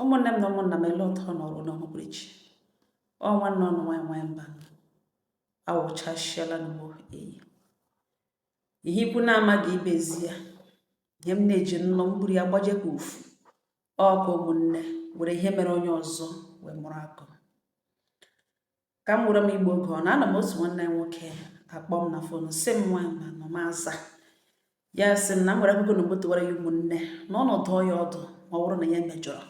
Ụmụnne m na ụmụnna m, ele ụtọ nọrọ n'ọhụkwụrụchi ọ nwanne ọnụ nwanyị nwanyị mba awụchasịala n'ugbo eyi ihe ikwu na-amaghị ibe ezi ya. Ihe m na-eji nnọ mgburu ya gbaje ka ufu ọ ka ụmụnne were ihe mere onye ọzọ wee mụrụ akụ ka m were m igbo oge ọ na-anọ m. Otu nwanne m nwoke akpọ m na phone, sị m, "Nwaanyị ma nọ m." Aza ya, sị m na m nwere akụkọ na mgbotuwara ya ụmụnne na ọnọdụ ya ọdụ, ma ọ bụrụ na ya mejọrọ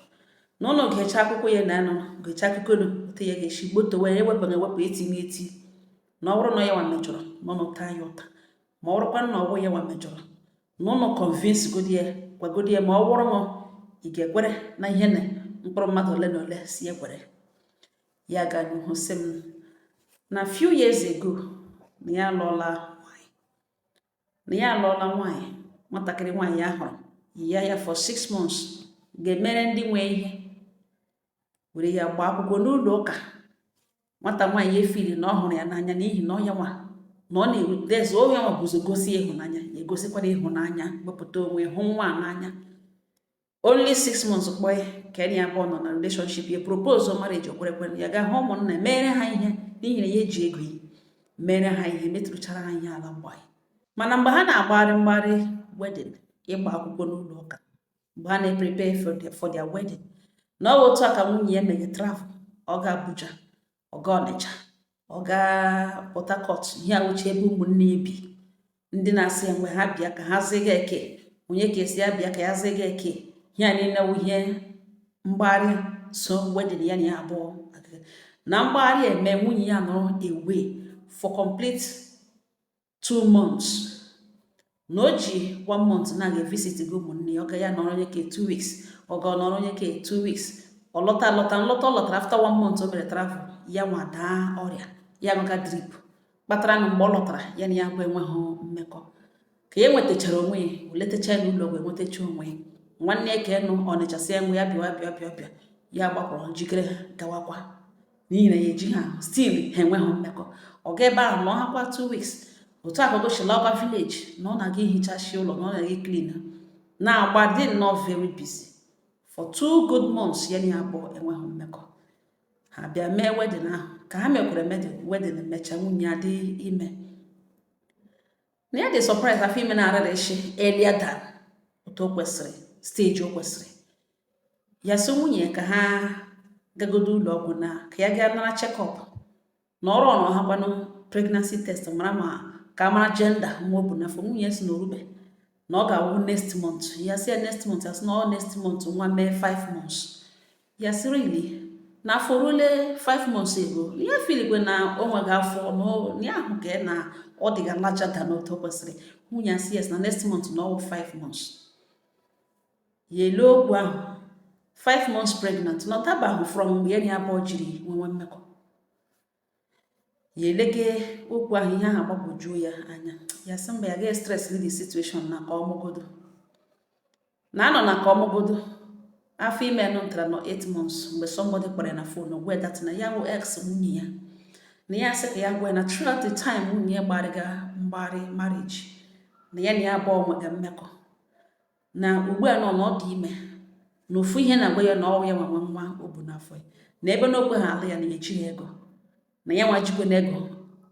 na ụlọ gecha akwụkwọ ya na anụ gecha akụkọ nu otu ya ga-esi gbotowe ya, ewepụ na ewepụ, etinye eti, na ọ bụrụ na ya nwa mejọrọ na ụnụ taa ya ụta, ma ọ bụrụkwa na ọ bụ ya nwa mejọrọ na ụnụ convince godi ya, gwagodi ya, ma ọ bụrụ na ị ga-ekwere na ihe na mkpụrụ mmadụ ole na ole si ekwere. Ya gaa n'ihu sị m na few years ago na ya alụọla nwanyị, na ya alụọla nwaanyị. Nwatakịrị nwaanyị ya hụrụ ya ya for 6 months ga-emere ndị nwe ihe were ya gbaa akwụkwọ n'ụlọ ụka. Nwata nwaanyị efiri na ọ hụrụ ya n'anya, n'ihi na ọ ya nwa na ọ na-ewuteze onye nwa bụzo gosi ịhụnanya ya, egosikwara ịhụnanya, wepụta onwe hụ nwa n'anya. Only 6 months kpọọ ka ya abụọ nọ na relationship, ya propose marriage, okwerekwe ya ga hụ ụmụnna, mere ha ihe, n'ihi na ya eji ego ya mere ha ihe, metụrụchara ha ihe ala mgbe. Mana mgbe ha na-agbagharị mgbagharị wedding, ịgba akwụkwọ n'ụlọ ụka, mgbe ha na-prepare for their wedding, na ọ bụ otu a ka nwunye ya mere travel. Ọ ga Abuja, ọ ga Ọnịcha, ọ gaa Port Harcourt, ihe awụcha ebe ụmụnne ya bi, ndị na-asị ya mgbe ha bịa ka ha ziga eke, onye ka esi ya bịa ka ya ziga eke. Ihe a niile wụ ihe mgbagharị so wedding ya na ya abụọ. Na mgbagharị eme, nwunye ya nọrọ away for complete 2 months, na o ji one month na-aga visit gị ụmụnne ya. Ọ ga ya nọrọ onye ke 2 weeks, ọ ga nọrọ onye ke 2 weeks, ọ lọta alọta. Nlọta ọ lọtara after one month o mere travel, ya nwa daa ọrịa, ya ṅụga drip, kpatara na mgbe ọ lọtara, ya na ya bụ enweghị mmekọ. Ka ya nwetachara onwe ya, o letacha ya n'ụlọ ọgwụ, enwetacha onwe ya, nwanne ya ka nụ Ọnịcha si ya nwe ya bịawa, bịa, bịa, bịa. Ya gbapụrụ njikere gawakwa, n'ihi na ya eji ha still ha enweghị mmekọ. Ọ ga ebe ahụ nọ hakwa 2 weeks. Otu a ka o ọkwa village na ọ na-aga ihichashi ụlọ, na ọ na-aga clean, na-agba dị nnọọ very busy for 2 good months. Ya na ya abụọ enweghị mmekọ. Ha bịa mee wedding ahụ. Ka ha mekwara wedding, mechaa, nwunye ya dị ime. Na ya dị surprise, afọ ime na-arịrị isi earlier than otu o kwesịrị, stage o kwesịrị. Ya so nwunye ka ha gagodo ụlọ ọgwụ na ka ya gaa nara check-up na ọrụ ọnọ ha kwanụ pregnancy test, mara ma ka mara gender nwa o bu n'afọ. Nwunye si na orube na ọ ga-awụ next month. Ya sị ya next month, ya sị na ọ next month nwa mee 5 months. Ya sị really, na afọ rule 5 months ago, ya feelikwe na o nweghị afọ na ya ahụ ka na ọ dịga larger than otu o kwesịrị. Nwunye ya sị yes, na next month na ọ wụ 5 months. Ya ele okwu ahụ, 5 months pregnant, na ọ tabaghị from mgbe ya na ya abụọ jiri nwewe mmekọ. Ya elege okwu ahụ, ihe ahụ agbagwojuo ya anya. Ya sị mba, ya ga stress the situation na ka ọmụgodo na anọ na ka ọmụgodo. Afọ ime nụ ntara nọ 8 months mgbe somebody kpọrọ ya na phone, gwa that na ya bụ ex nwunye ya, na ya sị ka ya gwa ya na throughout the time nwunye ya gbarịga mgbagharị marriage, na ya abụọ nwega mmekọ, na ugbu a nọ na ọ dị ime, na ofu ihe na-agwa ya na ọ ya nwa nwa o bu n'afọ ya, na ebe na okwe ha alụ ya, na ya ejighị ego, na ya nwa jikwa n'ego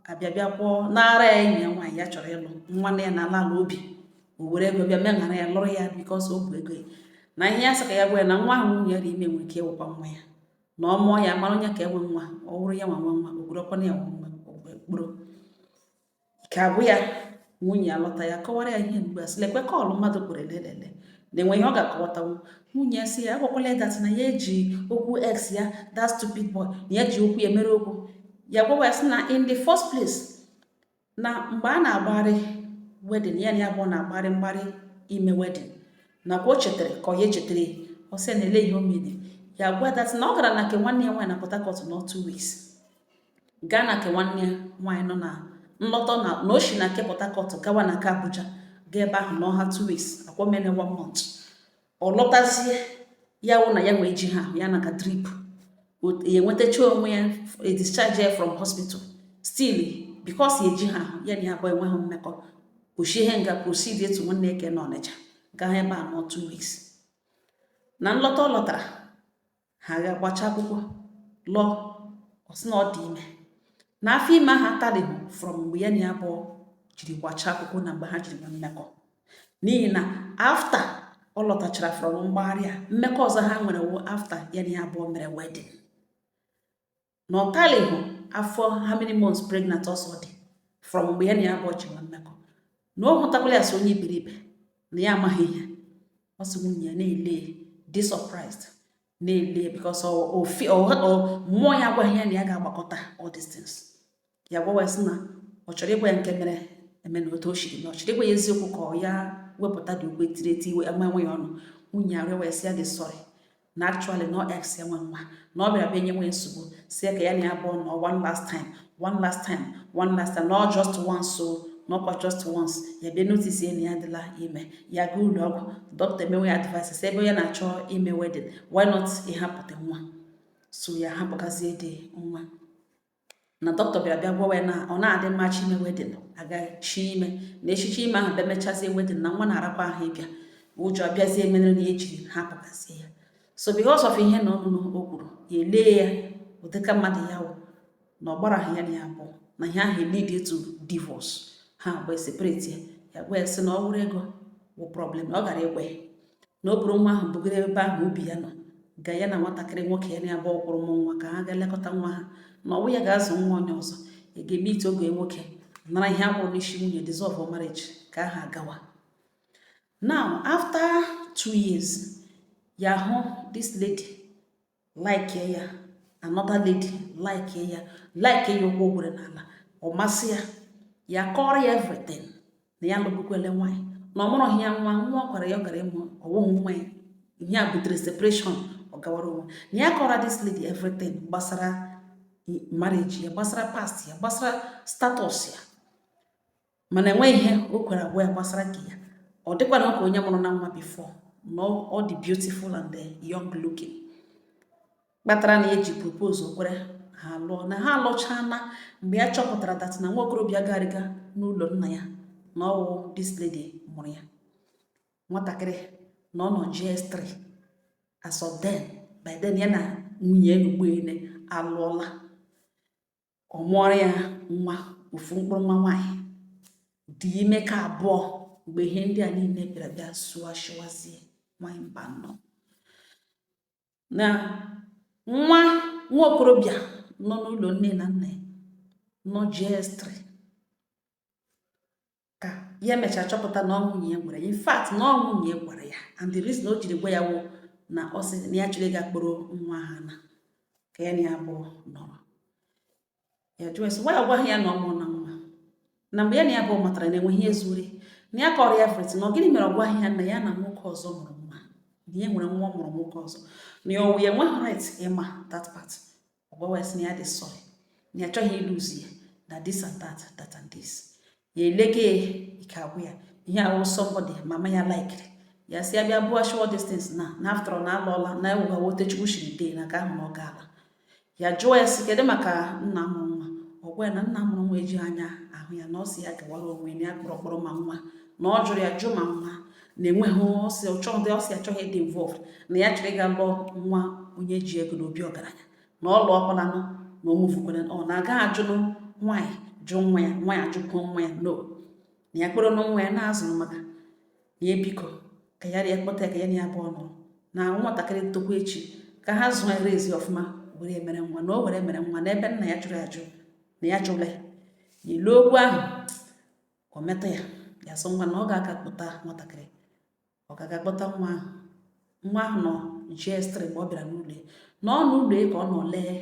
abịa bịa kwụọ nara ya enyi ya nwaanyị ya chọrọ ịlụ nwa na ya na-ala ala obi, o were ego bịa meghara ya, lụrụ ya, because o bu ego ya. Na ihe ya sị ka ya gwa ya na nwa ahụ nwunye ya dị ime nwere ike ịwụkwa nwa ya, na ọ mụọ ya, mara onye ka enwe nwa. Ọ wụrụ ya nwa nwe nwa, o gburokwana ya nwa kpụrụ ike agwụ ya. Nwunye ya lọta, ya kọwara ya ihe mgbe asị lekwe call mmadụ kwere lelele na enwe ihe ọ ga-akọwatanwu. Nwunye ya sị ya agwakwala ya that na ya eji okwu ex ya, that stupid boy, na ya ji okwu ya mere okwu. Ya gwawa ya sị na in the first place, na mgbe a na-agbagharị wedding ya na ya abụọ na-agbagharị mgbarị ime wedding, nakwa o chetara ka ọ ya echetara. Ọ sị na ele ihe o mere. Ya gwa that na ọ gara na nke nwanne ya nwaanyị na Port Harcourt nọ 2 weeks, gaa na nke nwanne ya nwaanyị nọ na nlọta, na o si na nke Port Harcourt gawa na nke Abuja, gaa ebe ahụ nọ ha 2 weeks, akwa mene one month. Ọ lọtazie, ya wụ na ya nwee ji ha ya na ka drip, ya enwetacha onwe ya, discharge ya from hospital, still because ya eji ha ahụ, ya na ya abụọ enweghị mmekọ. Oshi ihe nga proceed etu nwanne eke na Ọnịcha gaa ebe a nọ 2 weeks. Na nlọta ọ lọtara Ha ga-agbacha akwụkwọ lụọ. Ọ sị na ọ dị ime, na afọ ime ahụ atalighị from mgbe ya na ya abụọ jiri gbachaa akwụkwọ na mgbe ha jiri nwee mmekọ, n'ihi na after ọ lọtachara from mgbagharị a, mmekọ ọzọ ha nwere wụ after ya na ya abụọ mere wedding, na ọ talighị afọ how many months pregnant ọsọ dị from mgbe ya na ya abụọ ji nwee mmekọ, na ọ hụtakwala ya sị onye iberibe, na ya amaghị ihe. Ọ sị nwunye ya na-ele, dị surprised, na-ele, because mmụọ ya agwaghị ya na ya ga-agbakọta all these things. Ya gwawa ya sị na ọ chọrọ ịgwa ya nke mere eme na otu o shiri, na ọ chọrọ ịgwa ya eziokwu, ka ọ ya wepụta dị okwu etiri eti iwe ama enwe ya ọnụ. Nwunye ya rịọwa ya sị ya dị sorry, na actually no ex ya nwe nwa, na ọ bịara bịa nye nwe nsogbu, si ya ka ya na ya abụọ nọ one last time, one last time, one last time, not just once o, n'ọkwa just once. Ya bịa notice ya na ya adịla ime. Ya gaa ụlọ ọgwụ, dọkịta emewe ya advice sị ebe ya na-achọ ime wedding, why not ịhapụta nwa? So ya hapụgazie dị nwa, na dọkịta bịara bịa gwawa ya na ọ na-adị mma chi ime wedding aga chi ime, na echichi ime ahụ bịa mechazie wedding, na nwa na-arakwa ahụ ịbịa, ụjọ abịazie mere na ejiri hapụgazie ya. So because of ihe na ọnụnụ o kwuru, ya elee ya ụdịka mmadụ ya wụ, na ọ gbaraghị ya na ya abụọ, na ihe ahụ lead to divorce, ha abụọ separate. Ya ya gwa ya sị na ọ wụrụ ego wụ problem, na ọ gara ekwe na o buru nwa ahụ bugoro ebe ahụ ubi ya nọ ga ya na nwatakịrị nwoke ya na abụọ kwụrụ mụ nwa, ka ha ga lekọta nwa ha, na ọwụ ya ga-azụ nwa onye ọzọ. Ị ga-eme ite oge nwoke nara ihe akwụrụ n'isi nwunye, dissolve marriage, ka aha agawa. Now after 2 years, ya hụ this lady, like ya, another lady like ya, like ya, ụkwụ gwere n'ala, ọ masị ya. Ya kọrọ ya everything, na ya lụgbukwele nwaanyị, na ọ mụrụghị ya nwa, nwa ọ gwara ya ọ gara ịmụ ọwụghị nwa ya. Ihe a butere separation, ọ gawara onwe. Na ya kọrọ this lady everything gbasara marriage ya, gbasara past ya, gbasara status ya, mana enweghị ihe o kwere agwa ya gbasara nke ya. Ọ dịkwana ka onye mụrụ na nwa before, na ọ dị beautiful and young looking, kpatara na ya ji propose, o kwere, ha lụọ. Na ha alụchana mgbe ya chọpụtara that na nwa okorobịa garịga n'ụlọ nna ya, na ọwụ this lady mụrụ ya nwatakịrị, na ọ nọ JS3 as of then. By then ya na nwunye ugboene alụọla, ọ mụọrọ ya nwa, ofu mkpụrụ nwa nwaanyị, dị ime ka abụọ mgbe ihe ndị a niile bịara bịa sụọ shiwazie. Nwanyị mba nọ na nwa nwa okorobịa nọ n'ụlọ nne na nna ya nọ JS3, ka ya emechaa chọpụta na ọ nwunye ya gwara ya. In fact, na ọ nwunye ya gwara ya, and the reason o jiri gwa ya wụ na ọ sị na ya chọrọ ịga kpọrọ nwa ha na ka ya na ya abụọ nọrọ. Ya jụọ sị nwa ya gwaghị ya na ọ mụrụ na nwa, na mgbe ya na ya abụọ matara na enweghị ihe zuru, na ya kọrọ ya everything, na ọ gịnị mere ọ gwaghị ya na ya na nwoke ọzọ mụrụ nwa, na ya nwere nwa ọ mụrụ nwoke ọzọ, na ya ọwụ ya enweghị right ịma that part. Ọ gwawa ya sị na ya dị sorry, na ya achọghị ịlụzi ya, na this and that, that and this. Ya elege ike agwụ ya, ihe awụ somebody mama ya likere ya, si ya bịa bụọ short distance na after all na alụọla, na ewuga wote Chukwu shiri dee na ka ahụ na ọ gaala. Ya jụọ ya sị kedu maka nna mụrụ nwa? Ọ gwa ya na nna mụrụ nwa eji anya ahụ ya, na ọ sị ya gawara onwe na ya kpọrọ kpọrọ ma nwa, na ọ jụrụ ya jụ ma nwa na-enweghị. Ọsị ọchọghị, ọsị achọghị ịdị involved, na ya chọrọ ịga lụọ nwa onye ji ego na obi ọgaranya, na ọ lụọkwalanụ, na o muvukwara, ọ na-aga ajụnụ nwaanyị jụ nwa ya, nwaanyị ajụkwuo nwa ya, no, na ya kpọrọ na nwa ya na-azụrụ maka na ya, biko ka ya rie kpọta ya, ka ya na ya abụọ nọrọ na nwatakịrị tokwa echi, ka ha zụọ ya ezi ọfụma, were mere nwa, na o were mere nwa n'ebe nna ya jụrụ ya ajụ, na ya jụla ya. Ya elu okwu ahụ, o metụ ya. Ya sọ nwa na ọ ga-aga kpụta nwatakịrị, ọ ga-aga kpọta nwa ahụ. Nwa ahụ nọ JS3 mgbe ọ bịara n'ụlọ ya, na ọ n'ụlọ ya ka ọ nọ lee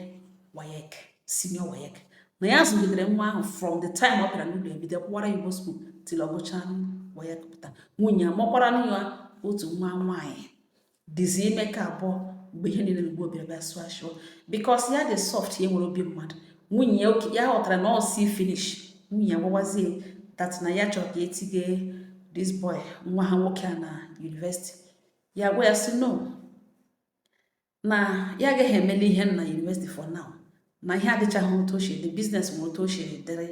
WAEC, senior WAEC, na ya zụgidere nwa ahụ from the time ọ bịara n'ụlọ ya, bido kwụwara Igbo school till ọ gụchaa WAEC pụta. Nwunye ya mụkwara ya otu nwa nwaanyị, dịzi ime ka abụọ mgbe ihe niile ugbo bịara bịa sụọ ashụọ, because ya dị soft, ya nwere obi mmadụ. Nwunye ya ya ghọtara na ọ si finish. Nwunye ya gwawazie that na ya chọrọ ka etige this boy, nwa ha nwoke a, na university. Ya gwa ya sị no, na ya agaghị emeli ihe na university for now, na ihe adịchaghị otu o si dị, business nwere otu o si dịrị,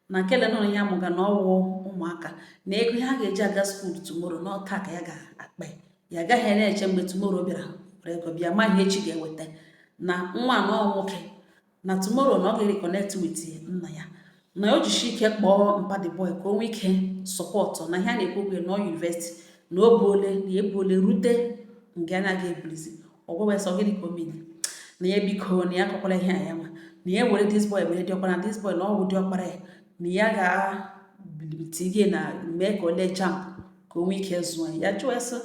na nke lenụrụ ya mụga na ọwụ ụmụaka na ego ihe ha ga-eji aga school tomorrow, na ọta ka ya ga-akpa ya, agaghị na-eche mgbe tomorrow bịara were ego bịa ma ihe echi ga-eweta. Na nwa anọ nwoke na tomorrow na ọ ga-reconnect with nna ya, na o jishi ike kpọọ mpa the boy ka o nwee ike support na ihe a na-ekwu okwu na university na o buole na ebuole rute nga a na-aga ebulizi. Ọgwa wee sọ gịnị ka o mere na ya, biko, na ya akọkwala ihe a ya nwa, na ya were this boy mere diọkpara, na this boy na ọ wụ diọkpara ya, na ya ga-tige na mee ka o lee JAMB ka o nwee ike zụọ ya. Ya jụọ ya sị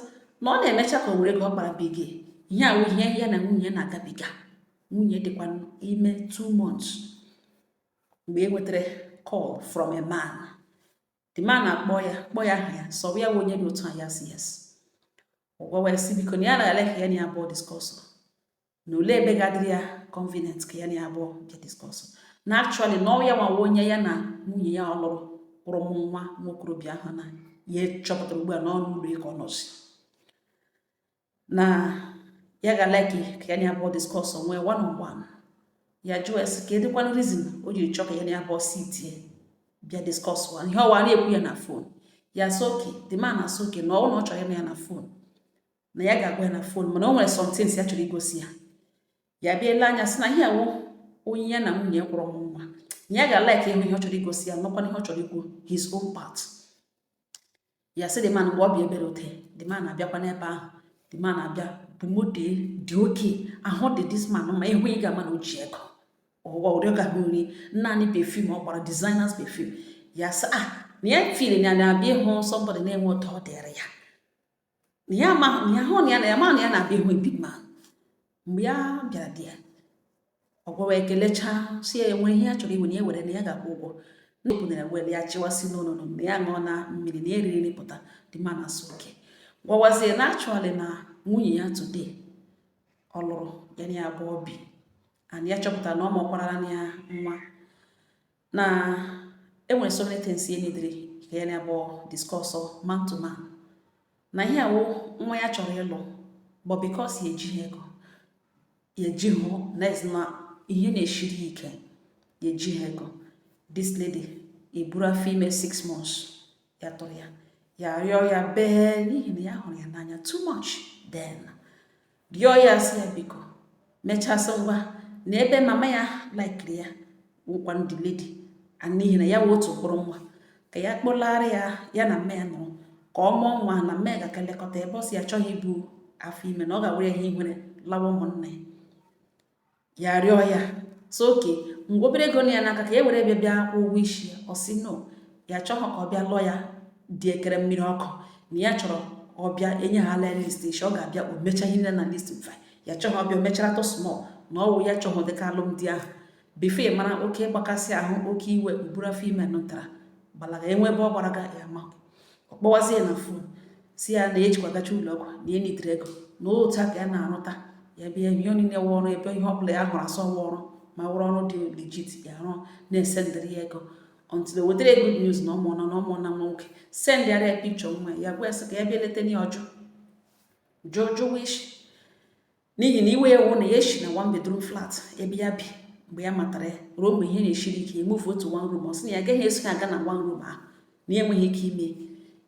na ọ na-emecha ka o were ego ọ kpara bige ihe awụ ihe ya na nwunye na-agabiga. Nwunye dịkwa ime 2 months mgbe e nwetara call from a man. The man akpọ ya, kpọọ ya aha ya, sọ ya wụ onye dị otu a. Ya si yes. Ọgwa wee sị biko, na ya na-ala ka ya na ya abụọ discuss, na olee ebe ga-adịrị ya convenient ka ya na ya abụọ bịa discuss, na actually na ọ ya nwawa onye ya na nwunye ya ọ lụrụ kpụrụ m nwa nwokorobịa ahụ na ya chọpụtara ugbu a na ọnụ ụlọ ka ọ nọzi, na ya ga-like ka ya na ya abụọ discuss nwee one on one. Ya jụọ ya sị ka edikwanụ reason o jiri chọọ ka ya na ya abụọ sitie bịa discuss one ihe ọwa na-ekwu ya na phone. Ya sị okay. The man asị okay, na ọ na ọ chọrọ ịnụ ya na phone, na ya ga-agwa ya na phone, mana o nwere some things ya chọrọ igosi ya. Ya bịa ele anya sị na ihe awụ onye ya na nwunye kwụrụ m nwa, na ya ga-like ịhụ ihe ọ chọrọ igosi ya, nọkwana ihe ọ chọrọ ikwu his own part. Ya sị the man mgbe ọ bịa ebere ote. The man abịakwa n'ebe ahụ. The man abịa bụ moto dị oke ahụ dị this man ma ịhụ, ị ga-ama na o ji ego ụwa ụrịọ ahụ nri naanị perfume ọ gbara, designers perfume. Ya sị ah, na ya feel na ya na-abịa ịhụ somebody na-enwe ụtọ ọ dịrị ya, na ya ama na ya hụ na ya na ya ma na ya na-abịa ịhụ a big man. Mgbe ya bịara di ya, ọ gwawa ekelecha, si ya enwere ihe ya chọrọ iwe na ya were, na ya ga-akwụ ụgwọ. Ndị openere were ya chịwasị n'ụlọ na ya ṅụọ na mmiri na ya eriri nri pụta. The man asị okay, gwawazie na actually na nwunye ya today ọ lụrụ ya na ya abụọ bi and ya chọpụtara na ọ mụkwarala na ya nwa, na enwere so many things ya neediri ka ya na abụọ discuss man to man, na ihe awụ nwa ya chọrọ ịlụ, but because ya ejighị ego, ya ejighị na na ihe na-eshiri ike, ya ejighị ego, this lady eburu afọ ime 6 months ya tụrụ ya. Ya rịọ ya bee n'ihi na ya hụrụ ya n'anya too much, then rịọ ya sị ya biko mechasị ngwa na ebe mama ya likeri ya wụkwa the lady and n'ihi na ya wụ otu mkpụrụ nwa, ka ya kpọlara ya, ya na mma ya nọrọ ka ọ mụọ nwa, na mma ya ga-aka lekọta ebe ọ sị ya achọghị ibu afọ ime, na ọ ga-were ihe ihere lawa ụmụnne ya. Rịọ ya so okay, ngwa, obere ego na ya n'aka ka e were bịa bịa kwụ ụgwọ isi ya. Ọ sị no, ya achọghị ka ọ bịa lụọ ya dị ekere mmiri ọkụ, na ya chọrọ ọ bịa enye ha ala list isi ọ ga-abịa o mecha ihe niile na list mfe. Ya chọghị ọbịa o mechara tụ small na ọwụ ya chọghị dịka alụmdi ahụ before mara oke gbakasị ahụ, oke iwe uburu afọ ime nụtara gbalaga enwe ebe ọ gbaraga ya ma ọ kpọwazie na phone si ya na ejikwa gacha ụlọ ọgwụ, na ya nitere ego na otu a ka ya na-arụta ya bịa ihe niile wụ ọrụ ebe ihe ọbụla ya hụrụ asọ wụ ọrụ ma wụrụ ọrụ dị legit ya rụọ na-esendịrị ya ego until o wetara good news na ọ mụọ na ọ mụọ na nwa nwoke. Sendịara ya picture nwa ya, gwa ya sị ka ya bịa leta ya. Ọjụ jụ jụwa isi n'ihi na iwe ya wụ na ya esi na one bedroom flat ebe ya bi mgbe ya matara ya ruo mgbe ihe na-esiri ike emove otu one room. Ọ sị na ya agaghị eso ya aga na one room ahụ, na ya enweghị ike ime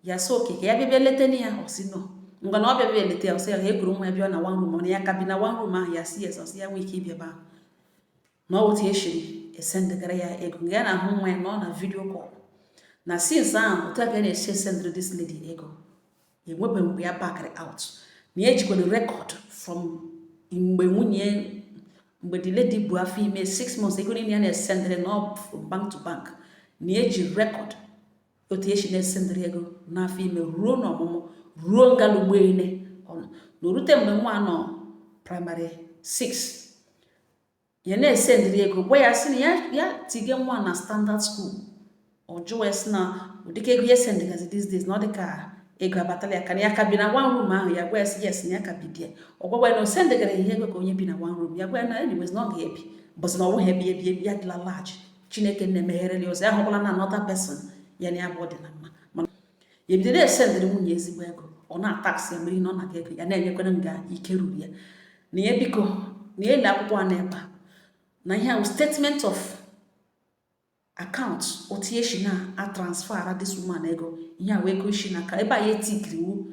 ya. Sị okay, ka ya bịa bịa leta ya. Ọ sị no, ngwa, na ọ bịa bịa leta ya. Ọ sị ya ka e kuru nwa ya bịa na one room, ọ na ya ka bi na one room ahụ. Ya sị yes. Ọ sị ya nwee ike ịbịa ebe ahụ na ọ otu esiri esendịgara ya ego nga ya na-ahụ nwa ya na ọ na video call, na since ahụ otu a ka ya na-esi esendịrị this lady ego, enwebeghị mgbe ya backịrị out, na ya ejikwara record from mgbe nwunye, mgbe the lady bụ afọ ime 6 months, ego niile ya na-esendịrị na ọ from bank to bank, na eji record otu esi na-esendịrị ego n'afọ ime ruo n'ọmụmụ ruo ngalugbeene na orute mgbe nwa nọ primary 6. Ya na-esendịrị ego, gwa ya sị na ya ya tige nwa na standard school. Ọ jụwa ya sị na ụdịka ego ya sendịgazi these days na ọ dịka ego abatala ya ka na ya ka bi na one room ahụ. Ya gwa ya sị yes, na ya ka bi die. Ọ gwagwa ya na o sendịgara ya ihe ego ka onye bi na one room. Ya gwa ya na anyways na ọ ga-ebi bụsị na ọ bụghị ebe ebi ebi ya dịla large. Chineke na-emeghere ya ụzọ, ya hụkwala na another person ya na ya bụ dị na mma, mana ya ebido na-esendịrị nwunye ezigbo ego. Ọ na-ataxị ya mmiri na ọ na-aga ego ya na-enyekwara nga ike ruru ya na ya biko na ya ele akwụkwọ a n'ebe a na ihe ahụ statement of account otu esi na-atransfer this woman ego, ihe a wee ego shi n'aka ebe a ya etikiri wu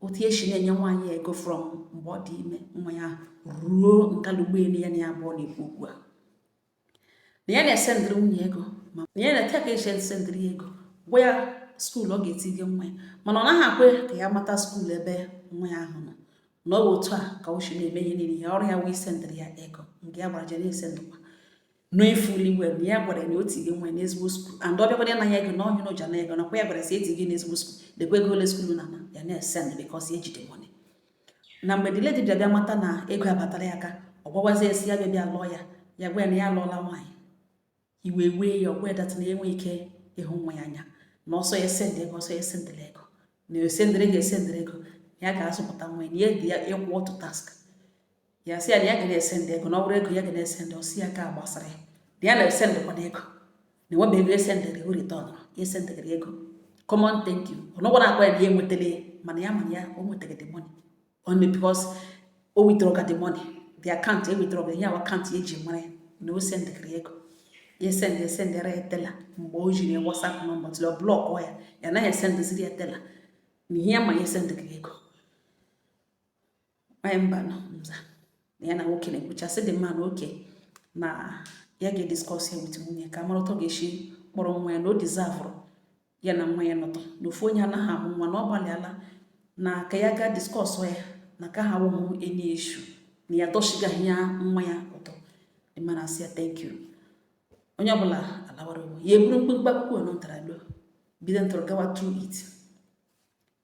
Otu esi na-enye nwaanyị ego from mgbe ọ dị ime nwa ya ruo nkalugbo elu ya na ya abụọ na-ekwu okwu a, na ya na-esendịrị nwunye ego, ma na ya na-ete ka esi esendịrị ya ego, gwa ya school ọ ga-etinye nwa ya, mana ọ naghị akwe ka ya mata school ebe nwa ya ahụ nọ. Na ọ bụ otu a ka o si na-eme ihe niile. Ihe ọrụ ya wee sendịrị ya ego nke ya gbara jere esendịkwa n'efuli well, na ya gwara ya na o tinye nwa ya n'ezigbo school, and ọ bịakwara ịna ya ego na ọhịa n'ụja na ego nakwa ya gwara sị etinye n'ezigbo school, lekwa ego ole school na ya na-esend, because ya ejide money. Na mgbe the lady bịa bịa mata na ego abatara ya aka, ọ gwawazi esi ya bịa bịa lụọ ya. Ya gwa ya na ya alụọla nwaanyị. Iwe wee ya, ọgwa ya that na ya enwe ike ịhụ nwa ya anya, na ọsọ ya send ego, ọsọ ya sendịrị ego, na esendịrị ga-esendịrị ego, ya ga-azụpụta nwa ya, na ya dị ya equal to task. Ya sị ya na ya ga na-esendị ego, na ọ bụrụ ego ya ga na-esendị. Ọsị ya ka gbasara ya, na ya na-esendịkwana ego, na enwebe ego esendịrị ego return, ya esendịrị ego common thank you. Ọ nọgwa na-akwa ya na ya enwetala ya, mana ya o nwetaghị the money only because o withdraw the money, the account e withdraw ya, account ya eji mara ya na o sendịrị ego. Ya send esendịra ya teller mgbe o jiri WhatsApp number till ọ block ya, ya naghị esendịziri ya teller, na ihe ya ma ya esendịrị ego. Onye mba nọ nza na ya na nwoke na-ekwuchasị dị mma na oke na ya ga-ediscuss ya with nwunye ka mara ụtọ ga-esi kpọrọ nwa ya, na o deserverụ ya na nwa ya nọtọ, na ofu onye anaghị amụ nwa, na ọ gbalịala, na ka ya gaa discuss ya, na ka ha wụhụ enyi issue, na ya dọchigaghị ya nwa ya ụtọ. The man asị ya thank you. Onye ọbụla alawara onwe ya, eburu mkpumkpu akwụkwọ ono ntara lo bido ntụrụ gawa through it,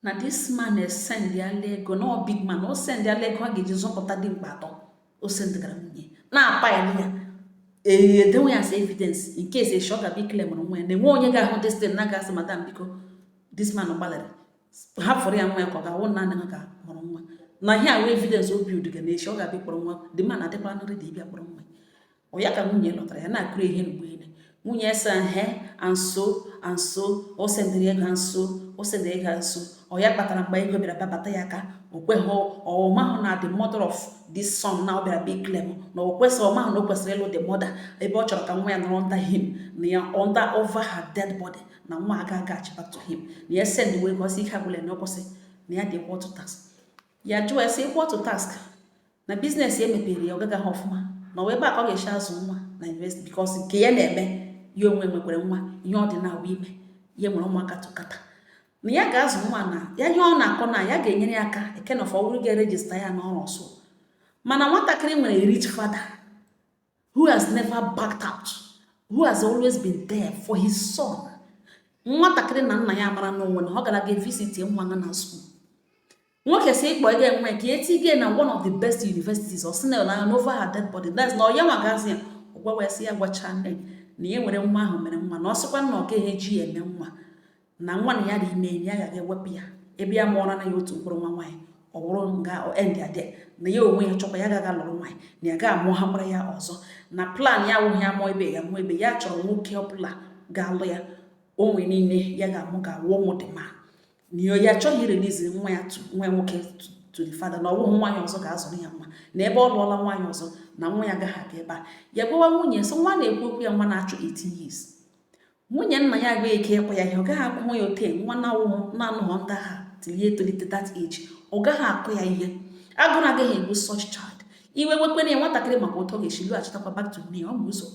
na this man esendịala ego, na ọ big man, o sendịala ego a ga-eji zọpụta dimkpa atọ. O sendịgara nwunye na-apa ya ya edenwe ya as evidence in case eshi ọ ga-abịa claim nwa ya, na enwe onye ga-ahụ this thing na ga-asị, "Madam, biko, this man gbalịrị hafụrụ ya nwa ya, ka ọ ga-awụ naanị ha ka mụrụ nwa." Na ihe a wee evidence obi uduga na echi ọ ga-abịa kpọrọ nwa. The man adịkwa nri dị ịbịa kpọrọ nwa ọ ya. Ka nwunye lọtara, ya na-akụrụ ihe n'ugbo elu. Nwunye sa he and so and so, o sendịrị ego and so o sendịrị ego and so ọ ya kpatara mgbe ego bịara babata ya aka, o kweghị ọmahụ na the mother of this son na ọ bịara big claim, na o kwesịrị ọmahụ na o kwesịrị ịlụ the mother, ebe ọ chọrọ ka nwa ya nọrọ under him, na ya under over her dead body, na nwa aga agachi back to him, na ya send wee gosi ike agwụla, na ọ kwụsị, na ya dị equal to task. Ya jụọ ya sị equal to task na business ya mepere ya ọ gaghị ọfụma, na ọ ebe a ka ọ ga-esi azụ nwa na invest, because nke ya na-eme ya onwe nwekwara nwa ihe ọ dị na-awụ ime ya nwere ụmụaka tụkata, na ya ga-azụ nwa, na ya ihe ọ na-akọ na ya ga-enyere ya aka ekenof ọ bụrụ ga-eregister ya n'ọrụ ọsọ. Mana nwatakịrị nwere rich father who has never backed out, who has always been there for his son. Nwatakịrị na nna ya mara n'onwe na ọ gara ga visit nwa ya na school. Nwoke si ịkpọ ego enwe ka etige na one of the best universities, ọ sị na na over her dead body, that's na ọ ya nwa gazi ya. Ụgwa wee sị ya gwacha nne na ya nwere nwa ahụ mere nwa, na ọ sịkwa na ọ gaghị eji ya eme nwa, na nwa na ya dị ime, ya gaghị ewepụ ya ebe ya mụọra na ya otu mkpụrụ nwa nwaanyị, ọ bụrụ nga end ya there, na ya onwe ya chọkwa ya gaghị alụrụ nwaanyị, na ya ga amụ ha mara ya ọzọ, na plan ya awụghị ya mụọ ebe ya mụọ ebe ya chọrọ nwoke ọbụla ga-alụ ya onwe niile ya ga-amụ ga-awụ ụmụ dị ma na ya achọghị release nwa ya nwa ya nwoke to the father, na ọwụghị nwaanyị ọzọ ga-azụrụ ya nwa, na ebe ọ lụọla nwaanyị ọzọ, na nwa ya agaghị aga ebe a. Ya gwawa nwunye sị nwa na-ekwu okwu ya, nwa na-achụ 18 years, nwunye nna ya agaghị ike ịkwụ ya ihe, ọ gaghị akwụ ya ote nwa na-awụghụ na-anụghọ ndị agha till ya etolite that age, ọ gaghị akụ ya ihe, agụrụ agaghị egbu such child. Iwe wekwere ya nwatakịrị maka ụtọ ga-esi lụghachitakwa back to nne ya, ọ bụ ụzọ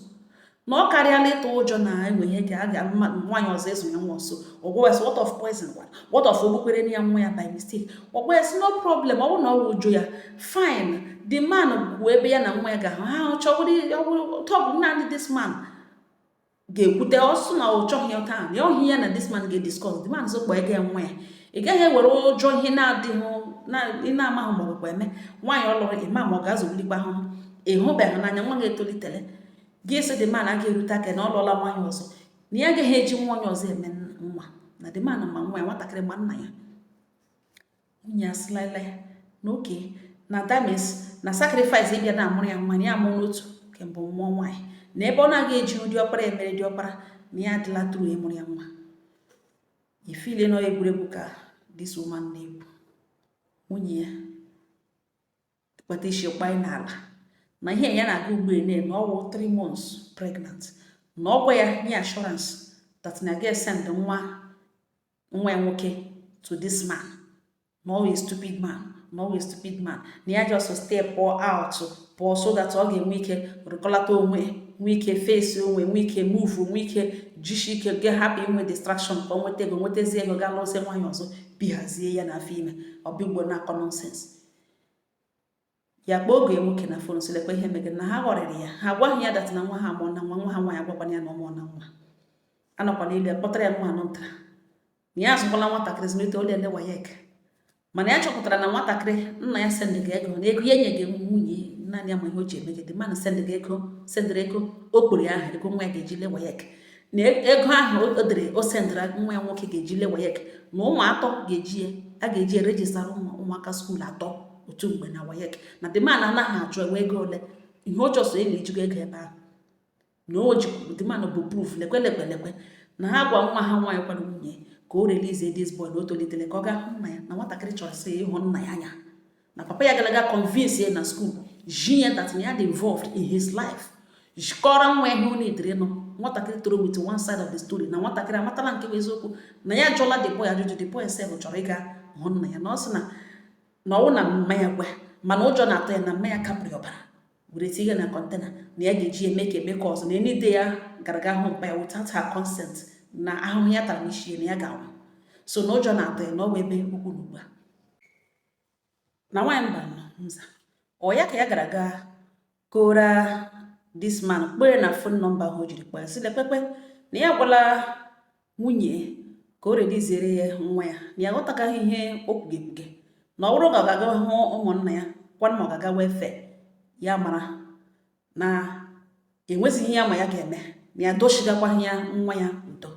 na ọ karịala ịtụ ụjọ na enwe ihe ga aga nwaanyị ọzọ ịzụ ya nwa ọsọ. Ọgwụwesị what of poison one, what of ogbukwere ya nwa ya by mistake? Ọgwụwesị no problem, ọ bụrụ na ọ wụ ụjọ ya, fine. The man kwuo ebe ya na nwa ya ga-ahụ ha chọbụrụ naanị this man ga-ekwute ọsụ na ọ chọghị ya taa, na ọhị ya na this man ga-ediscuss. The man sokpọ ego ya nwa ya, ị gaghị ewere ụjọ ihe na-adịghị ị na-amahụ ma ọ bụkwa eme nwaanyị ọ lụrụ ịma ma ọ ga-azụgbulikwa ahụhụ ịhụbeghị n'anya nwa ga-etolitele gị sị the man aga erute aka na ọ lụọla nwaanyị ọzọ, na ya agaghị eji nwa onye ọzọ eme nwa, na the man ma nwa ya nwatakịrị ma nna ya. Nwunye asịlala ya na oke na that means na sacrifice ịbịa na-amụrụ ya nwa, na ya amụ n'otu kemgbe mmụọ nwaanyị, na ebe ọ na-aga eji ụdị ọkpara emere dị ọkpara, na ya adịla tụrụ ịmụrụ ya nwa ifile nọ egwuregwu ka this woman na-egwu. Nwunye ya kpata isi kpanye n'ala na ihe ya na-aga ugbu a na ọwụ 3 months pregnant, na ọ gwa ya nye assurance that na ga send nwa nwa ya nwoke to this man. Na ọ wụ stupid man, na ọ wụ stupid man, na ya just step out, pụọ, so that ọ ga-enwe ike rịkọlata onwe, nwee ike face onwe, nwee ike move, nwee ike jishi ike ga hapụ inwe distraction, ka ọ nweta ego, nwetazie ego, gaa lụzie nwaanyị ọzọ, bihazie ya na afọ ime. Ọbịa ugbo na-akọ nonsense. Ya kpọọ oge nwoke na phone, sịlekwa ihe megere na ha ghọrịrị ya. Ha agwaghị ya that na nwa ha amụọ na nwa, nwa ha nwaanyị agwakwana ya na ọ mụọ na nwa. Anọkwa n'elu ya kpọtara ya nwa anọ ntara na ya azụkwala nwatakịrị zụlite ole ele WAEC, mana ya chọpụtara na nwatakịrị nna ya sendịga ego, na ego ya enyeghị nwunye naanị ya ma ihe o ji emegide mana sendịga ego, sendịrị ego o kporo ya ahụ, ego nwa ya ga-eji le WAEC, na ego ahụ o dere o sendịra nwa ya nwoke ga-eji le WAEC, na ụmụ atọ ga-eji ya, a ga-eji eregistara ụmụaka school atọ otu mgbe na WAEC, na the man anaghị achọ ewe ego ole ihe o chọsọ ya na-ejigo ego ebe ahụ, na o ji the man bụ proof. Lekwe, lekwe, lekwe na ha gwa nwa ha nwaanyị kwado nwunye ka o release this boy, na o tolitere ka ọ gaa hụ nna ya, na nwatakịrị chọrọ sị ịhụ nna ya anya, na papa ya gara aga convince ya na school ji ya that na ya dị involved in his life, kọrọ nwa ya ihe ọ na-edere nụ. Nwatakịrị toro with one side of the story, na nwatakịrị amatala nke bụ eziokwu, na ya jụọla the boy ajụjụ. The boy sef chọrọ ịga hụ nna ya, na ọ sị na ọwụ na mma ya kwe, mana ụjọ na-atọ ya na mma ya kapụrụ ya ọbara were tinye na container, na ya ga-eji eme ka eme ka ọzọ, na enide ya gara ga hụ mpa ya without her consent, na ahụhụ ya tara n'isi ya, na ya ga-anwụ. So na ụjọ na-atọ ya na ọ bụ ebe okwu na ugbu a na nwaanyị mba nọ nza ọ ya ka ya gara aga kora this man kpere na phone number ahụ o jiri kpọọ ya, sị lekpekpe na ya gwala nwunye ka o releasiere ya nwa ya, na ya aghọtagaghị ihe o kwuge ekwuge, na ọ bụrụ ka ọ ga-aga hụ ụmụnna ya kwanụ, ma ọ ga-aga welfare ya, mara na enwezighị ya ma ya ga-eme, na ya dochigakwaghị ya nwa ya udo.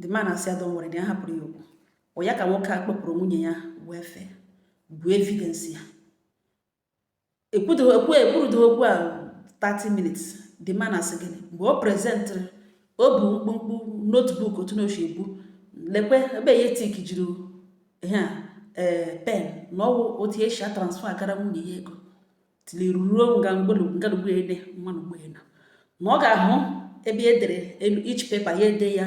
The man asị ya don't worry, na ya hapụrụ ya okwu. Ọ ya ka nwoke a kpọpụrụ nwunye ya welfare bụ evidence ya. Ekwudo ekwu ekwurudo okwu a 30 minutes, the man asị gịnị? Mgbe o presentịrị, o bu mkpụmkpụ notebook otu na oshi ebu, lekwe ebe ya tick jiri ihe a ee pen, na ọwụ otu esi a transfer gara nwunye ya ego tili ruo nga ngalugbu ene nwa na ugbo ena, na ọ ga-ahụ ebe e dere elu each paper ya ede ya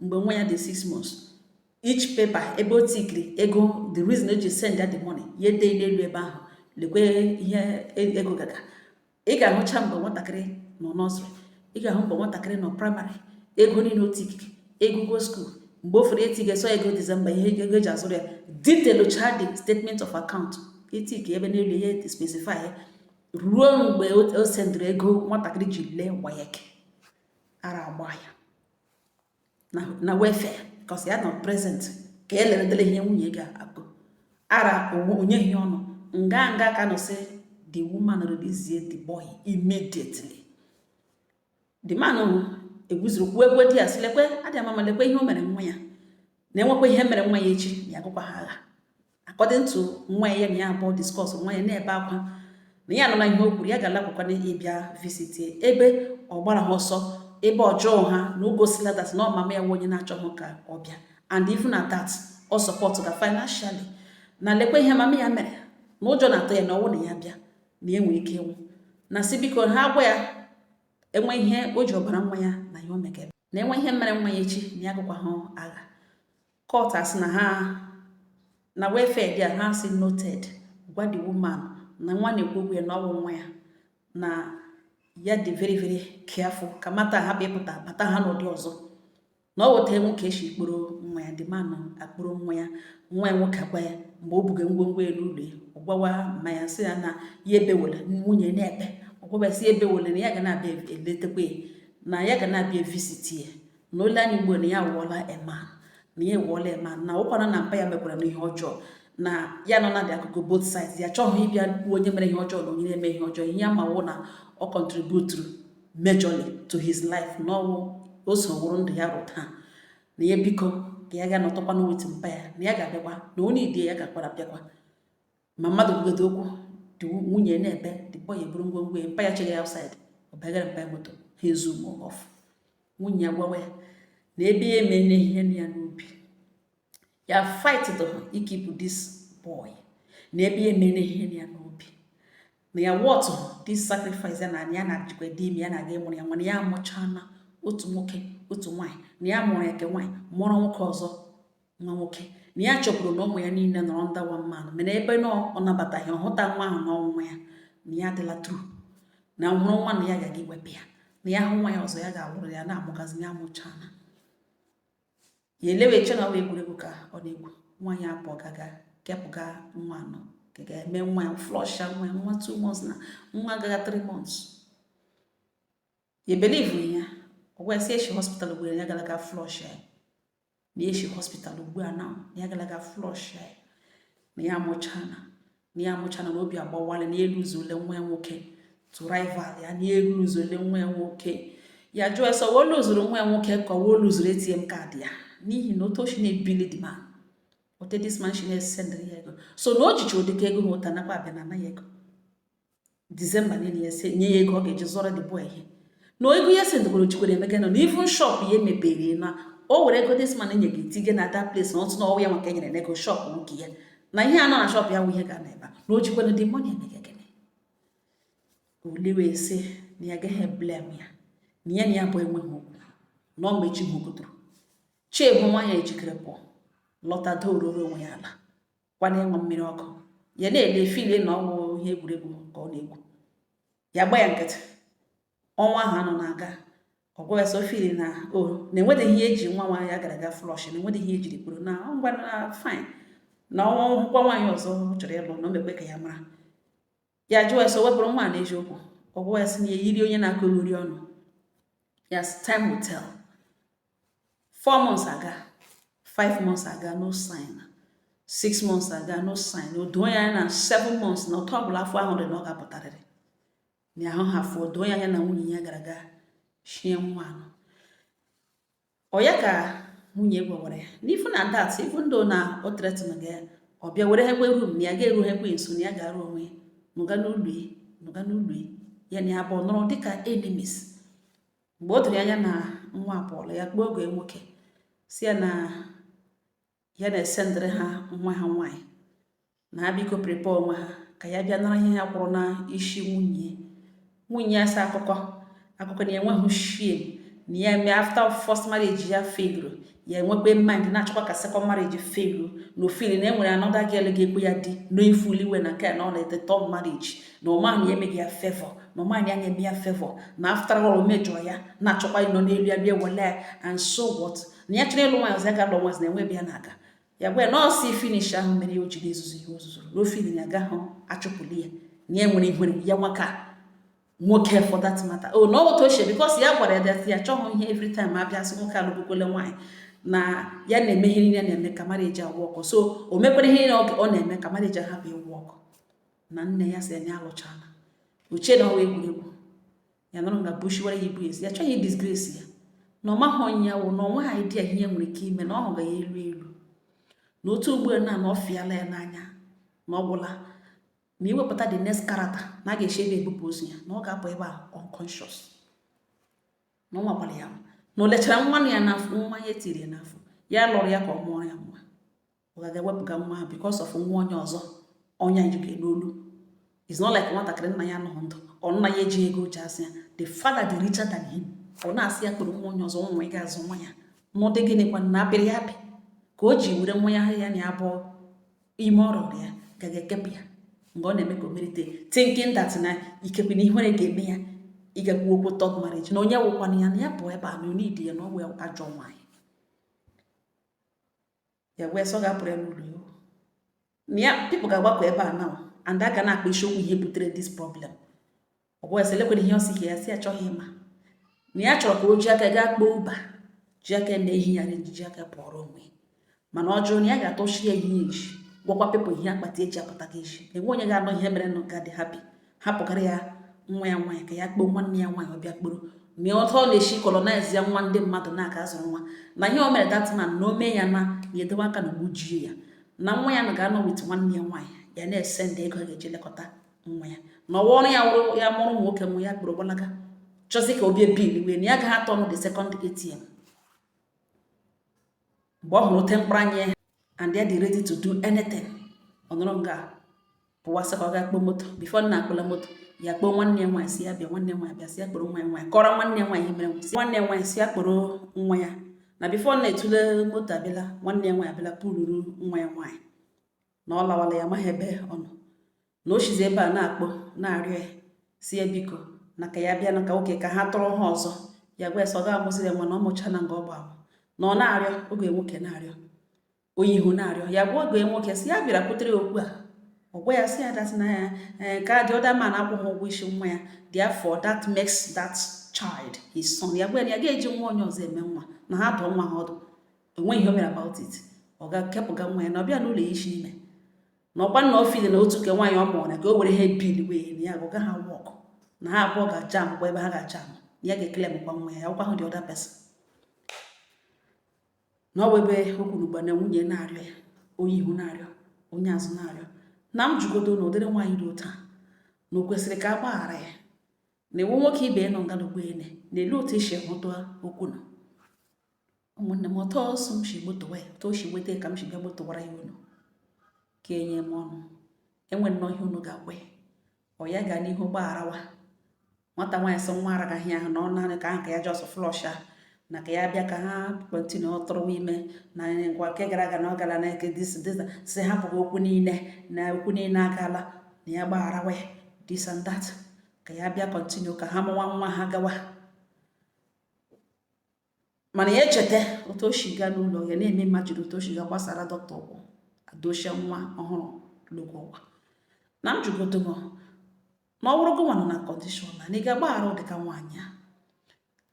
mgbe nwa ya dị 6 months, each paper ebe o tikiri ego, the reason o ji send ya the money, ya ede n'elu ebe ahụ, lekwe ihe ego gaga. Ị ga-ahụcha mgbe nwatakịrị nọ nursery, ị ga-ahụ mgbe nwatakịrị nọ primary, ego niile o tikiri, ego go school, mgbe o fere etiga so ego December, ihe ego eji azụrụ ya, detail the statement of account, etiki ebe n'elu ya specify ruo mgbe o sendịrị ego nwatakịrị ji lee WAEC. Ara agba ya na welfare because ya nọ present ka e lere dele ihe nwunye ga-akụ ara onyeghị ọnụ nga nga ka nọ sị the woman release the boy immediately. The man egwuzuru kwuo ekwe di ya sị lekwe adị ama, lekwe ihe o mere nwa ya, na enwekwa ihe mere nwa ya echi, na ya agụkwa ha agha. According to nwa ya, na ya abụọ discuss, nwa ya na-ebe akwa na ya nọ na ihe o kwuru, ya ga-alakwakwana ịbịa visit ebe ọ gbara ha ọsọ, ebe ọjọọ ha, na o gosila that na ọ mama ya nwe onye na-achọghị ka ọ bịa, and even at that ọ support ga financially, na lekwa ihe mama ya mere, na ụjọ na-atọ ya na ọnwụ na ya bịa na enwe ike ịnwụ, na si biko ha gwa ya enwe ihe o ji ọbara nwa ya na ihe o megere, na enwe ihe mere nwa ya echi, na ya agụkwa ha agha. Court asị na ha na welfare dị a, ha si noted, gwa the woman na nwa na-ekwu okwu ya na ọwụ nwa ya, na ya dị very very careful ka mata hapụ ịpụta bata ha n'ụdị ọzọ, na ọ weta nwoke esi kpụrụ nwa ya. The man akpụrụ nwa ya, nwa ya nwoke agwa ya mgbe o buga ngwongwo ya n'ụlọ ya, ọ gwawa mma ya sị ya na ya ebewele, nwunye na-ebe, ọ gwawa sị ebewele, na ya ga na-abịa eletekwa ya, na ya ga na-abịa visit ya, na ole anya ugbo na ya wụọla a man, na ya ewuọla a man, na ụkwana na mpa ya mekwara n'ihe ọjọọ, na ya nọ na dị akụkụ both sides, ya chọghị ịbịa kwuo onye mere ihe ọjọọ na onye na-eme ihe ọjọọ. Ihe ya ma wụ na ọ contributuru majorly to his life, na ọwụ o so wụrụ ndụ ya rụ taa, na ya biko ka ya ga nọtọkwanụ with mpa ya, na ya ga-abịakwa, na onye ide ya gakwara bịakwa. Ma mmadụ kwugodo okwu dị, nwunye na-ebe, the boy eburu ngwongwo ya, mpa ya chegara outside, ọ bagara mpa ya moto, ha ezoom off. Nwunye ya gwawa ya na ebe ya emene ihe ya n'obi ya, fight to ikeep this boy, na ebe ya emene ihe ya n'obi, na ya what this sacrifice ya na ya na-jikwa dị ime, ya na-aga ịmụrụ ya nwere ya amụchana otu nwoke otu nwaanyị, na ya mụrụ ya nke nwaanyị, mụrụ nwoke ọzọ nwa nwoke. Na ya chọpụrụ na ụmụ ya niile nọrọ under one man, mana ebe na ọ nabataghị ọhụta nwa ahụ n'ọnwụnwa ya, na ya adịla true na hụrụ nwa na ya gaga iwepụ ya, na ya hụ nwa ya ọzọ, ya ga-alụrụ ya na-amụgazi ya amụchana ya. Elewe eche na ọ bụ egwuregwu ka ọ na-egwu. Nwa ya apụ gaga kepụga nwa anọ, ka ga-eme nwa ya flush nwa ya, nwa 2 months na nwa agaga 3 months. Ya believe ya. Ọ gwa ya sị eshi hospital ugbu a, ya gara ga flush ya, na eshi hospital ugbu a na ya gara ga flush ya, na ya amụchana, na ya amụchana, na obi agbawala na elu zole nwa ya nwoke to rival ya, na elu zole nwa ya nwoke. Ya jụọ ya sọ o luzuru nwa ya nwoke ka ọ luzuru ATM card ya, n'ihi na otu o si na-ebili the man, ote this man shi na-esendịrị ya ego, so na o jicha ụdịka ego ha ụta nakwa abịa na anaghị ego Disemba niile ya nye ya ego ọ ga-eji zụọrọ the boy ihe, na ego ya sendịkwara jikwara emege nọ na even shop ya emepere, na o were ego this man nye gị tinye na that place, na otu na ọwụ ya maka enyere na ego shop nke ya, na ihe a nọ na shop ya wụ ihe ga na ebe a, na o jikwara the money emege gịnị. Ole wee sị na ya agaghị blame ya, na ya na ya bụ enweghị okwu, na ọ mechi ha okuturu chiebu. Nwaanyị ejikere pụọ lọta dororo onwe ya ala kwana ịṅụ mmiri ọkụ. Ya na-ele filie na ọwụ ihe egwuregwu ka ọ na-egwu. Ya gba ya nkịtị. Ọnwa ahụ anọ na-aga, ọ gwa ya sọ fili na o na enweghị ihe eji nwa nwa ya gara aga flush, na enweghị ihe ejiri kwuru na ngwa na fine, na ọnwa hụkwa nwaanyị ọzọ ọ chọrọ ịlụ, na o mekwe ka ya mara. Ya jụọ ya sọ wepụrụ nwa na eziokwu. Ọ gwa ya sị na ya yiri onye na-akụ uri ọnụ. Yes, time will tell. 4 months aga, 5 months aga, no sign. 6 months aga, no sign. O doo ya anya na 7 months na otu ọbụla afọ ahụ dị na ọ ga-apụtarịrị na ahụ ha afọ. O doo ya anya na nwunye ya gara aga shie nwa anọ. Ọ ya ka nwunye gwawara ya na ifu na that even though na o threaten gị, ọ bịa were hekwe room, na ya ga-eru hekwe nso, na ya ga-arụ onwe ya nụga n'ụlọ ya, nụga n'ụlọ ya, na ya abụọ nọrọ dịka enemies. Mgbe o doro ya anya na nwa apụọla, ya kpọọ oge nwoke si ya na ya na-esendịrị ha nwa ha nwaanyị, na ha biko prepare onwe ha ka ya bịa nara ihe ha kwụrụ na isi nwunye. Nwunye ya sị akụkọ akụkọ na enweghị shame, na ya eme after first marriage ya failure, ya enwekwe mind na-achọkwa ka second marriage failure, na ofili na enwere another girl ga-ekwe ya di n'ifuli iwe na nke a na ọ na-ete third marriage, na ọma na ya emeghị ya favor, na ọma na ya na-eme ya favor, na after all o mejọrọ ya, na-achọkwa ịnọ n'elu ya bịa wele ya. And so what? Na ya chọrọ ịlụ nwaanyị ọzọ, ya ga-alụ nwaanyị na enwe ebe ya na-aga. Ya gwa ya na ọsị finish ahụ mere ya o jiri ezuzu ihe ozuzuru, na ofili na agaghị achụpụli ya, na ya nwere ihere ya nwaka nwoke for that matter. Oh, na ọ otu ochie because ya gwara ya that ya achọghị ihe every time abịa sị nwoke alụgbukwele nwaanyị, na ya na-eme ihe niile na-eme ka marriage awụ ọkụ, so o mekwere ihe niile ọ na-eme ka marriage ahapụ ịwụ ọkụ. Na nne ya sị ya alụchala ochie na ọwa egwuregwu ya nọrọ nga bushiwara ya ibu ezi, ya chọghị disgrace ya, na ọ maghị onye ya wụ, na ọ nweghị idea ihe nwere ike ime, na ọ hụga ya elu elu, na otu ugbu a na ọ fịala ya n'anya, na ọ gwụla ma iwepụta the next character na a ga-esi ebe ebupụ ozu ya, na ọ ga-apụ ebe a unconscious, na ọ nwakwara ya, na o lechara nwa ya n'afọ, nwa ya etiri ya n'afọ, ya lụrụ ya ka ọ mụọrọ ya nwa, ọ gaga ewepụga nwa ahụ because of nwa onye ọzọ ọnya jike n'olu. It's not like nwatakịrị nna ya anọghị ndụ, ọ nna ya eji ego ji asị ya the father dị richer than him, ọ na-asị ya kpụrụ nwa onye ọzọ, nwa ị ga-azụ nwa ya n'ụdị gịnịkwa na apịrị ya apị ka o ji were nwa ya ya na ya abụọ ime ọ rọrọ ya gaga ekepụ ya mgbe ọ na-eme ka o merite, thinking that na ikekwe na ihere ga-eme ya ịgakwu okwu third marriage, na onye wụkwana ya na ya pụọ ebe a, na onidi ya, na ọ wụ ajọ nwaanyị. Ya wee sọ ga-apụrụ ya n'ụlọ ya, na ya people ga-agbakọ ebe a now and a ga na-akpa isiokwu ihe butere this problem. Ọ gwa ya sị elekwere ihe ọ sị ka ya sị achọghị ịma, na ya chọrọ ka o ji aka gaa kpọọ Uber, ji aka eme ihe ya ji aka pụọrọ onwe, mana ọ jụrụ na ya ga-atọchi ya ihe eji gwakwa people ihe akpati eji apụta gị eji enwe onye ga-anọ ihe mere nụ ga dị happy, hapụgara ya nwa ya nwaanyị ka ya kpọọ nwanne ya nwaanyị ọbịa kporo ma ọtọ ọ na-esi colonize ya nwa ndị mmadụ na-aka azụrụ nwa, na ihe o mere that man na o mee ya na ya edowe aka na gbujie ya, na nwa ya na ga-anọ with nwanne ya nwaanyị, ya na-ese ndị ego a ga-eji lekọta nwa ya, na ọwa ọrụ ya wụrụ ya mụrụ ụmụ nwoke mụ ya kpụrụ gbalaga chọzi ka o bie bill wee na ya agaghị atọ ọnụ the second ATM. Mgbe ọ hụrụ ote mkpụrụ anya ya and ya dị ready to do anything, ọ nọrọ nga pụwa sị ka ọ gaa kpọọ moto. Before nna akpọla moto, ya kpọọ nwanne ya nwaanyị si ya bịa. Nwanne ya nwaanyị bịa, si ya kpọrọ nwa ya nwaanyị, kọrọ nwanne ya nwaanyị ihe mere, si nwanne ya nwaanyị si ya kpọrọ nwa ya. Na before na-etule moto abịala, nwanne ya nwaanyị abịala pururu nwa ya nwaanyị na ọ lawala, ya amaghị ebe ọ nọ, na o shizi ebe a na-akpọ na-arịọ ya, si ya biko na ka ya bịa na ka oke ka ha tụrụ ha ọzọ. Ya gwa ya sị ọ ga-amụziri ya nwa, na ọ mụcha na nga ọ bụ amụ, na ọ na-arịọ oge nwoke, na-arịọ onye ihu, na-arịọ ya. Gwa oge nwoke si ya bịara kwutere okwu a. Ọ gwa ya si ya that na ya ka the other man akwụghị ụgwọ isi nwa ya, therefore that makes that child his son. Ya gwa ya na ya ga-eji nwa onye ọzọ eme nwa, na ha dụọ nwa ha ọdụ, enweghị ihe o mere about it. Ọ ga-kepụga nwa ya na ọ bịa n'ụlọ ya isi ime na ọkwa nna ofili na otu ke nwaanyị ọ mụrụ na ka o were ihe bill wee na ya ga ha work, na ha abụọ ga-aja amụkwa ebe ha ga-aja amụ, na ya ga-ekele mkwa nwa ya, ya ọkwa hụ the other person, na ọ bụ ebe o kwuru ugbu a na nwunye na-arịọ ya, onye ihu na-arịọ, onye azụ na-arịọ. Na m jugodo na ụdịrị nwaanyị dị otu a, na o kwesịrị ka a gbaghara ya, na iwu nwoke ibe nọ nga n'ugboene na-ele otu esi hụta okwu nọ. Ụmụnne m, ọtọ ọsọ m si gbotowa ya, otu o si weta ka m si bịa gbotowara ya unu, ka enye m ọnụ enwe nnọọ ihe unu ga-agwa ya. Ọ ya gaa n'ihu gbagharawa nwata nwaanyị, sị nwa aragaghị ahụ na ọ naanị ka ahụ ka ya just flush ya, na ka ya bịa ka ha continue tụrụwa ime na ngwa nke gara aga na ọ gara na eke this this, si hapụghị okwu niile na okwu niile agala, na ya gbagharawa ya, this and that, ka ya bịa continue ka ha mụwa nwa ha gawa. Mana ya echeta otu o si gaa n'ụlọ ya na-eme imagine otu o si ga gbasara dọkịta ụkwụ adochie nwa ọhụrụ lụgo ụwa. Na m jugodo m na ọ bụrụ gụnwa nọ na condition na ị ga-agbaghara ụdịka nwaanyị a,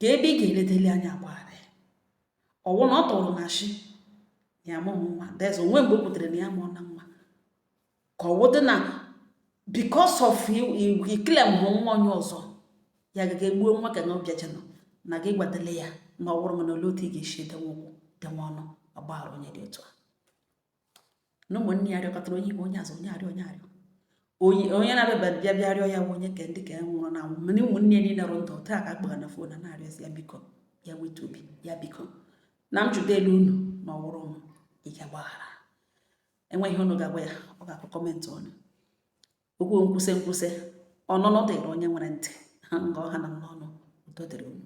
ka ebe ị ga-eledeli anya agbaghara ya, ọwụ na ọ tụrụ na ashị ya amụghị nwa dez onwe mgbe o kwutere na ya mụọ na nwa, ka ọ wụdị na because of iclaim hụ nwa onye ọzọ, ya gaga egbuo nwa ka na ọbịajanụ na gị gwadele ya na ọ bụrụ na olee otu ị ga-esi edenwe ụkwụ denwe ọnụ agbaghara onye dị otu a. Na ụmụnne ya rịọkọtara onye ihu, onye azụ, onye arịọ, onye arịọ, onye onye na-abịa bịa bịa rịọ ya bụ onye ke ndị ka ya nwụrụ na anwụ. Mana ụmụnne ya niile rụ ndụ taa ka akpọga na phone na-arịọzi ya biko, ya weta obi ya biko. Na m jụdo elu unu, na ọ wụrụ m, ị ga-agbaghara? Enweghị ihe unu ga-agwa ya, ọ ga-akọ comment ọnụ okwu nkwụsị nkwụsị ọnụnụ dịrị onye nwere ntị nga ọha na m n'ọnụ. Udo dịrị unu.